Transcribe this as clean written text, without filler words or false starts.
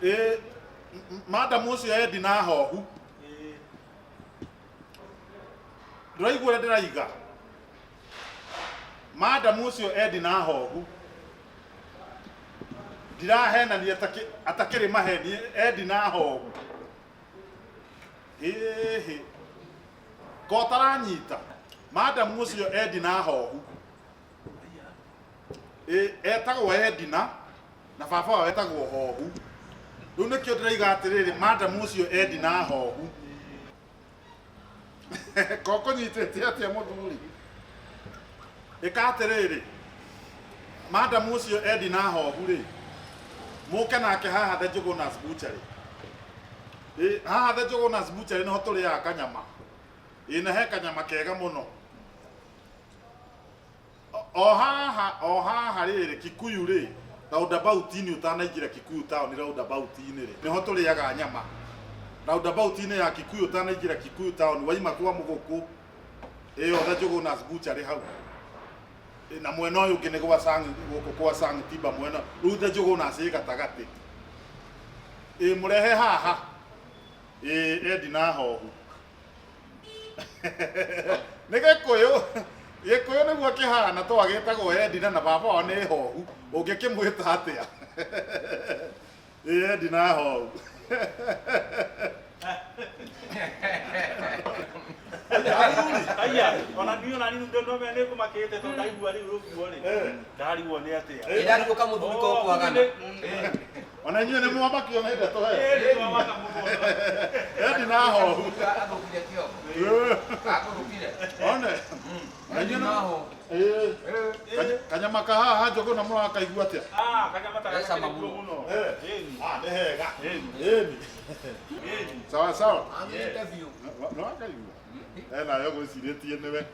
Ĩ, madam ũcio Edina Hohu. Ndũraigua ũrĩa ndĩraiga? Madam ũcio Edina Hohu. Ndirahenania atakĩrĩ maheni Edina Hohu. Ĩhĩ. Ko ũtaranyita? Madam ũcio Edina Hohu. Ĩ, etagwo Edina na baba wao etagwo Hohu. Rĩu nĩkĩo ndĩraiga atĩrĩrĩ, madam ũcio Edina Hohu. Ko kũnyitĩte atĩa mũthuri? Ĩka atĩrĩrĩ, madam ũcio Edina Hohu rĩ, mũke nake haha The Njũgũna's Butchery. Ĩ, haha The Njũgũna's Butchery nĩho tũrĩaga kanyama. Ĩ, na he kanyama kega mũno. O haha, o haha rĩrĩ, Kikuyu rĩ, roundabout-inĩ ũtanaingĩra Kikuyu town roundabout-inĩ rĩ, nĩho tũrĩaga nyama. Roundabout-inĩ ya Kikuyu ũtanaingĩra Kikuyu town, waima kwa Mũgũkũ, ĩyo The Njũgũna's Butchery hau. Na mwena ũyũ ũngĩ nĩ gwa Sang, gũkũ kwa Sang Timber mwena, rĩu The Njũgũna's ĩ gatagatĩ. Ĩ mũrehe haha. Ĩ Edina Hohu. Nĩ Gĩkũyũ, Gĩkũyũ nĩguo kĩhana to agĩtagwo Edina na baba wao nĩ Hohu, ũngĩkĩmwĩta atĩa? Ĩ Edina Hohu. Aya, ona niĩ ona niĩ ndo no nĩ ngũmakĩte tondũ ndaigua rĩu ũguo rĩ. Ndarigwo nĩ atĩa. Ĩ ndarigwo kamũthuri ko kwagana. Ona inyuĩ nĩ mwamakio nĩ ndeto ĩyo. Ĩ nĩ twamaka mũno. Edina Hohu. Athũkire kĩongo. Akũrũkire. One. Na inyuĩ nĩ Ĩ. Kanyama ka haha Njũgũna mũrakaigua atĩa? Ah, kanyama ta He cama gakĩrĩ kuo mũno. mũno. Ĩni. Ah, nĩ hega. Ĩni. Ĩni. Ĩni. Sawa sawa. Agĩrĩte biũ. Nĩwakaigua? Enayo gwĩcirĩtie nĩwe.